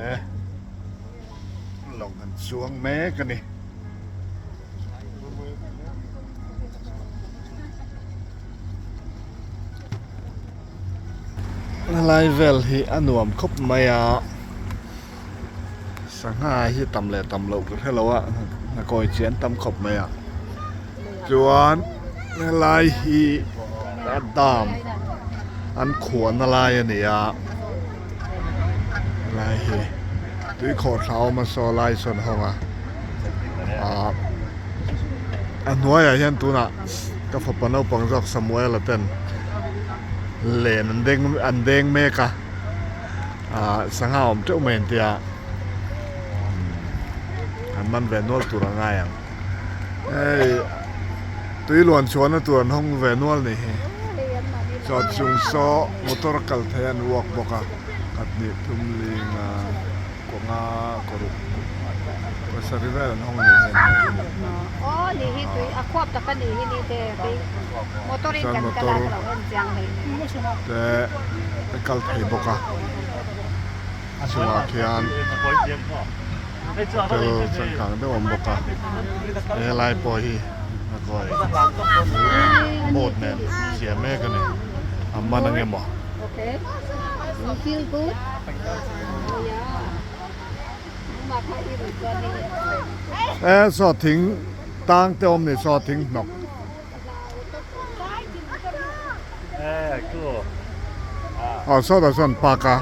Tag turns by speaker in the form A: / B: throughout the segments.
A: E lawng an chuang mek a ni. Helai vel hi a nuam khawp mai a sangha hi tam leh tam loh ka hrelo a hnakawi chi an tam khawp mai a chuan helai hi a dam an khuahna lai a ni a helai hi tui khawhthla a awm a saw lai sawn hawng a ah a hnuaiah hian tunah ka fapa naupang zawk Samuel-a ten len an deng an deng mek a ah sangha awm teuh mai an tia an man ve nual tur a ngai ang hei tui luan chhuahna tur an hawng ve nual ni hi chuan chung saw motor kal thei an uak bawk a khat hnih thum ling a. Kawnga kawruk pasarih vel an hawng a nih hi chuan motor te a kal thei bawk a a chungah khian hotel changkang deuh a awm bawk a helai pawh hi a kawi boat nen siam mek a ni a man ang emaw. E saw thing tang te awm ni saw thing hnawk. Aw saw tah sawn park a.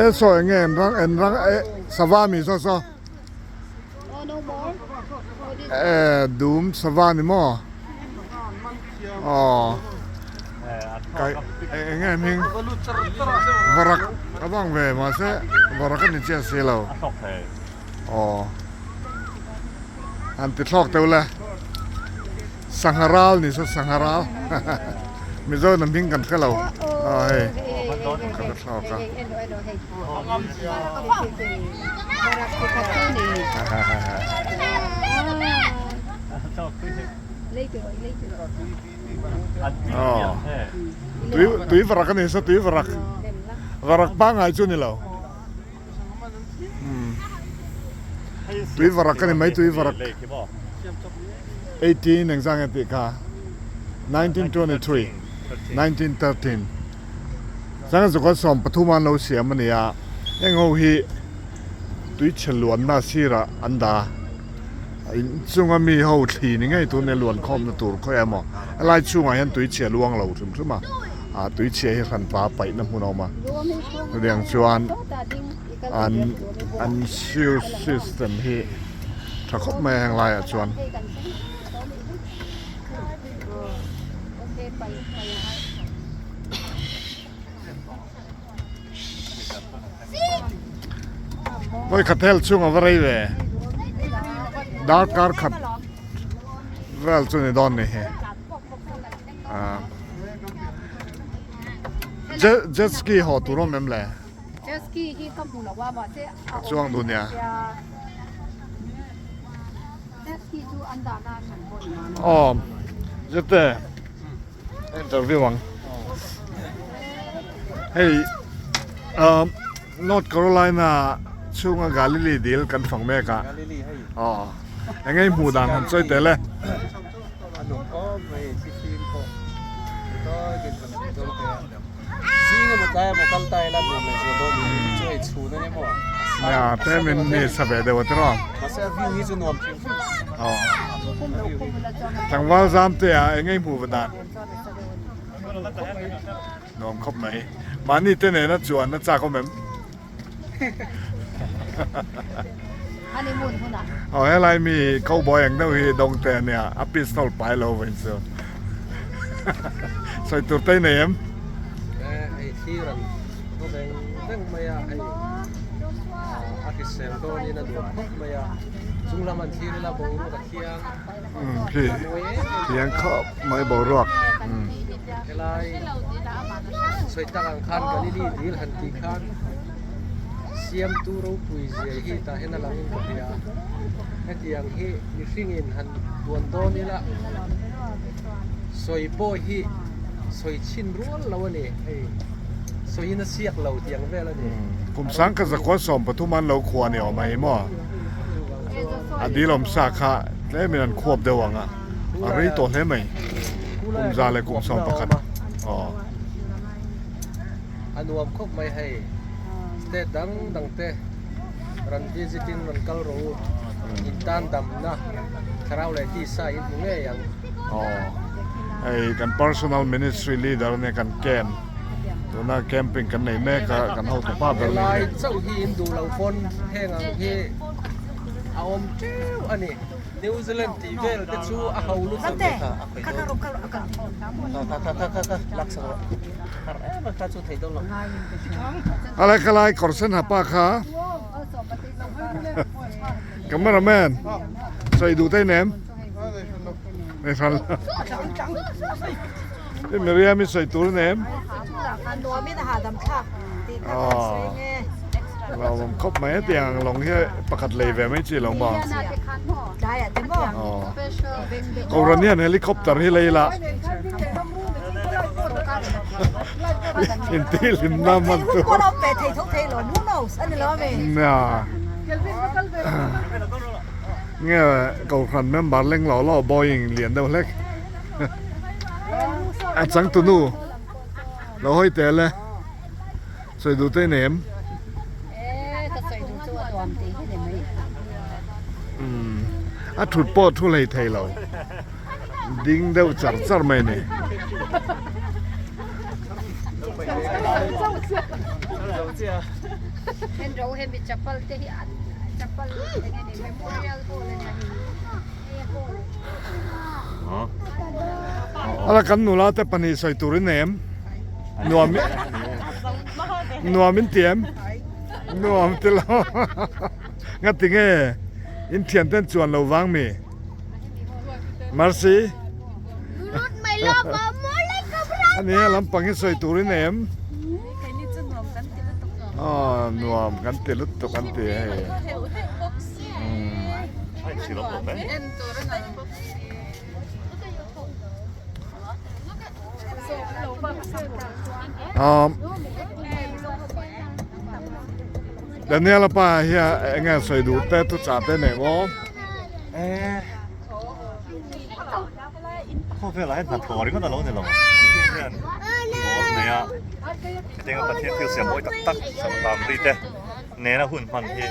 A: E saw eng nge en rang en rang e sava mi saw saw. E dum sava ni maw. Aw kai eng nge hming varak a bang ve mahse varak a ni chiah si lo aw han ti thlawk teuh le sangha ral ni saw sangha ral mizo in a hming kan hre lo aw hei ka la thlawk a. Tui tui varak a ni sa tui varak varak pangngai chu a ni lo tui varak a ni mai tui varak 18 engzah nge tih kha 1923 1913 chuan zukawt 13 an lo siam a ni a heng ho hi tui chhe luanna sirah an dah a. Inchunga mi ho thli ni ngei tun e luan khawmna tur khawi emaw helai chhungah hian tui chhia luang lo hrim hrim a ah tui chhia hi hran pa paihna hmun a awm a chutiang chuan an an siew system hi tha khawp mai a heng laiah chuan. Vawi khat hel chhung a va rei ve darkar khat vel chu ni dawn ni hi ah jet jet ski haw tur awm em le chuang duh nia aw zete. Interview ang. Hei um, North Carolina chhunga Galilee dil kan fang mek a. Aw. Engei hmu dan han chawi tel e. Ya, te min ni sabe deuh atiro. Aw. Tlangval zam te ah engei hmuh va dan nuam khawp mai. Mahni te nena chuan a chak awm em? Aw helai mi cowboy ang deuh hi dawng te ania a pistol pai lo vain chu. Sawi tur te i nei em?
B: Hei thlir an haw veng veng mai a hei a hrisel dawnin a nuam khawp mai a chung lam an thlir ila boruak a thiang.
A: Khi thiang khawp mai boruak.
B: Helai sawi tak ang khan Galili dil han tih khan siamtu ropui zia hi tah hian a langin ka hria a, hetiang hi mihringin han tuan dawn ila sawi pawh hi. Sawi chhin rual lo a ni hei. Sawiin a siak lo tih ang vel a ni.
A: Kum sangkhat zakua 13 an lo khua ni awm a hi maw? A dil awm sa kha tlemin an khuap deuh ang a, a rei tawh hle mai. Kum za leh kum 11. Aw.
B: A nuam khawp mai hei. State dang dang te rawn visit in rawn kal rawh u. In tan damna thlarau leh tisa in hmu ngei ang.
A: Aw. Hei kan personal ministry leader ania kan camp. Tuna camping kan nei mek a kan hotu pa ber ni.
B: Helai chauh hi in duh lo pawn heng ang hi a awm teuh a ni. New Zealand tih vel te chu a ho lutuk.
A: Alai khalai kawr sen ha pa kha cameraman sawi duh te nem nei hran lo i Miriam i sawi tur nem Lawm khawp mai hetiang ang lawng hi pakhat lei ve mai chi lo maw Kohhran hian helicopter hi lei la Inti hlim na man chu Nia Nge Kohhran member leng lo lo Boeing lian deuh hlek A changtunu lo hawi tel e. Sawi duh te nem. Umm a thut pawh thu hlei thei lo ding deuh char char mai ni. Ala kan nula te pahnih sawi turin nem. Nuam nuam in ti em? Nuam ti lo. Nga ti nge in thian ten chuan lo vang mi? Mercy. Ani a lampang hi sawi turin em? Aw nuam kan ti lutuk an ti hei. Daniel pa hi eng nge sawi duh te thu chah te nei maw?
C: Khawvelah hian hnathawh ringawt a lo ni lo. Mihring hian ball nei a, hetianga Pathian thil siam mawi tak tak sam ri te nena hun hman hi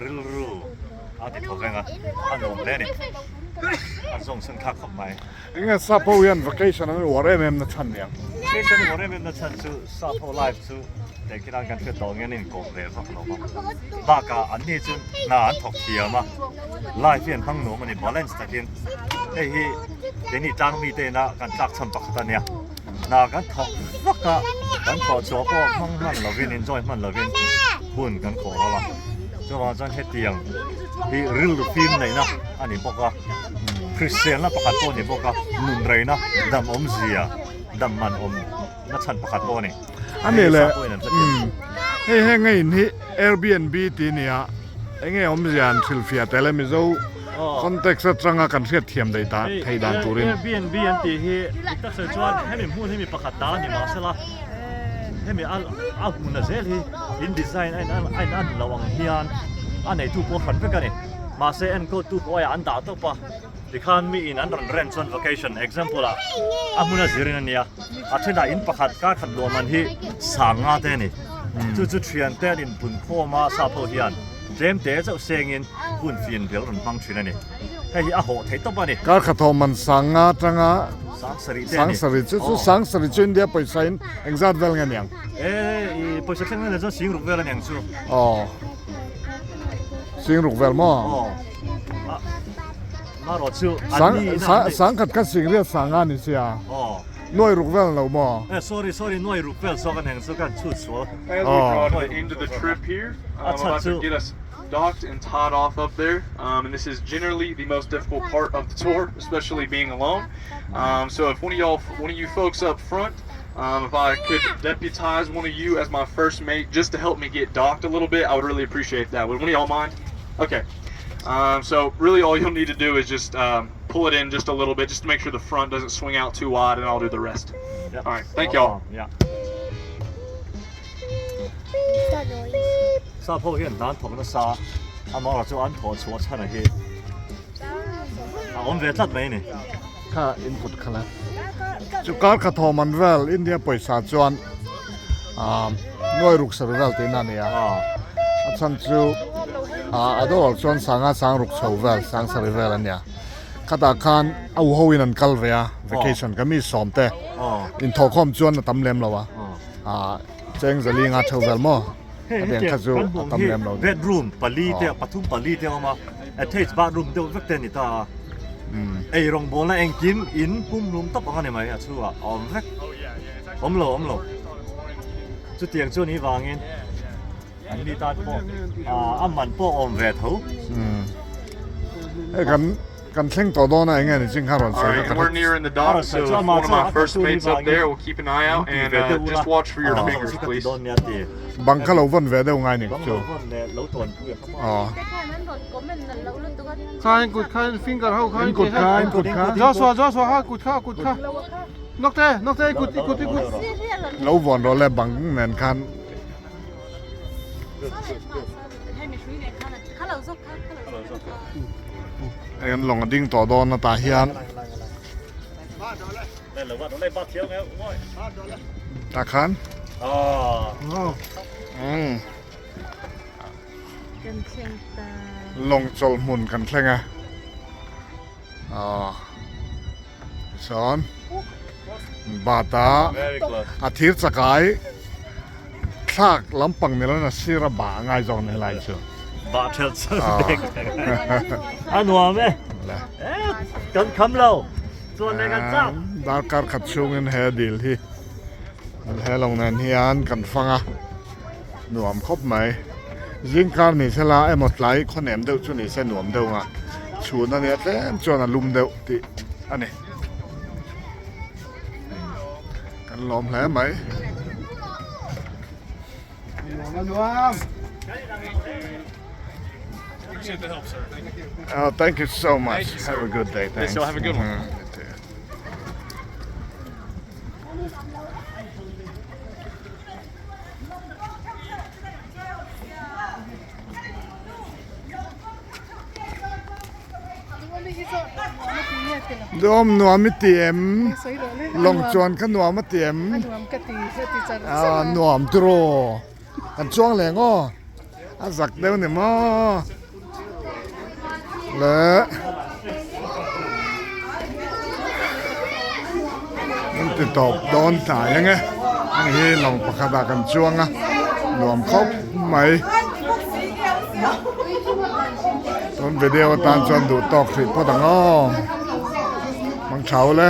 C: rilru a ti tho veng a, a nuam hle a ni. A zawng chhan thlak khawp mai.
A: Enge sap ho hian vacation an uar em em na chhan niang?
C: Vacation an uar em em na chhan chu sap ho life chu tehkhin an kan hriat tawh angin an inkawm ve vak lo va. Bakah an ni chu hna an thawk thiam a, life hi an hmang nuam a ni balance takin. Hei hi keini tlang mite ina kan tlak chhan pakhat a nia. Hna kan thawk vak a, kan thawh chhuah pawh hmang hman lovin enjoy hman lovin hun kan khawh rawlh a. Chuvang chuan hetiang hi rilru fim neihna a ni bawk a. Hriselna pakhat pawh a ni bawk a, nun reina dam awmzia, dam man awm na chhan pakhat pawh a ni.
A: A ni le, umm, hei heng a in hi Airbnb tih a ni a, enge awmzia an hrilhfiah tel e Mizo context atanga kan hriat thiam daih dan theih dan turin.
C: Airbnb an tih hi dik tak sawi chuan hemi hmun hi mi pakhat ta a ni mahsela hemi a a hmun a zel hi in design a in a in an loh ang hian a neitu pawh a hran vek a ni. Mahse enkawltu pawh aiah an dah tawp a, tikhan mi in an rawn rent chuan vacation example ah a hmun a zirin a nia, a thenah in pakhat kar khat luah man hi sang nga te a ni, chu chu thian te an inpun khawm a sap ho hian tlem te chauh sengin hun fian bel rawn hmang thin a ni, hei hi a hawh theih tawp a ni.
A: Kar khat hawh man sang nga atanga
C: sang sarih te a ni.
A: Sang sarih chu chu sang sarih chu India pawisa in engzat vel nge niang?
C: E i pawisa thleng vel ah chuan sing ruk vel a niang chu.
A: Aw. Sing ruk vel maw?
C: Aw. Ma rawh chu
A: an ni na. Sang khat kha sing riat sang a ni sia.
C: Aw.
A: Nuai ruk vel lo maw?
C: Eh sorry sorry nuai ruk vel zawk a neng chu kan chhut sual.
D: As we draw to the end of the trip here, I'm about to get us docked and tied off up there. Um, and this is generally the most difficult part of the tour, especially being alone. Um, so if one of y'all, one of you folks up front, um, if I could deputize one of you as my first mate just to help me get docked a little bit, I would really appreciate that. Would one of y'all mind? Okay. Um, so really all you'll need to do is just um, pull it in just a little bit, just to make sure the front doesn't swing out too wide, and I'll do the rest.
C: Yep.
D: All right, thank y'all.
C: Yeah. Sap ho hian hna an thawk nasa a, amaherawhchu chu an thawh chhuah chhan a hi a awm ve tlat mai a ni.
A: Kha input kha la. Chu kar kha thawm an vel India pawisa chuan nuai ruk sarih vel tihna a ni a. A chhan chu a dollar chuan sanga sang ruk chho vel sang sarih vel a nia. Khatah khan a u ho in an kal ve a vacation ka mi sawm te inthawhkhawm chuan a tam lem lo a cheng zali nga theuh vel maw a tiang kha chu a tam lem lo.
C: Bedroom pali te pathum pali te a awm a attach bathroom deuh vek te a ni ta a ei rawngbawlna engkim in pumhlum tawp ang a ni mai a chhungah a awm vek awm lo awm lo chutiang chu a nih vangin An ni tan pawh a man pawh awm ve tho.
A: Hei kan kan thleng tawh dawn a eng nge ni ching kha rawn sawi
D: ka We're nearing the dock so if one of my first mates up there will keep an eye out and uh, just watch for your fingers please.
A: Bang kha lo vawn ve deuh ngai ni chu.
E: Aw. Kha kut kha finger ho kha
A: kut kha kut kha.
E: Joshua Joshua kha kut kha kut kha. Nokte nokte kut kut kut.
A: Lo vawn rawh le bang nen khan. Hei an lawng a ding tawh dawn a tah hian tah khan lawng chawlh hmun kan thleng a aw tichuan bata a thir chakai thlak lampang ni lo na sir a bah a ngai zawk ni helai chu
C: bah thelh chu bek a nuam e kan kham lo chuan le kan chak
A: darkar khat chhungin he dil hi he lawng nen hian kan fang a nuam khawp mai zingkar ni sela emaw tlai khawnem deuh chu ni se nuam deuh ang a chhun a nia tlem chuan a lum deuh tih a ni. Kan lawm hle mai. Oh, thank you so much. Thank you, have a good day. Thanks.
D: Yes, have a good one.
A: Mm -hmm. Duhawm nuam i ti em? Lawng chuan kha nuam a ti em? Aw nuam tiraw kan chuang leng aw a zak deuh ni maw le an ti tawp dawn tlai ang e hei hi lawng pakhat ah kan chuang a nuam khawp mai. Tun video atan chuan duh tawk hrih phawt ang aw. Mang tha ule.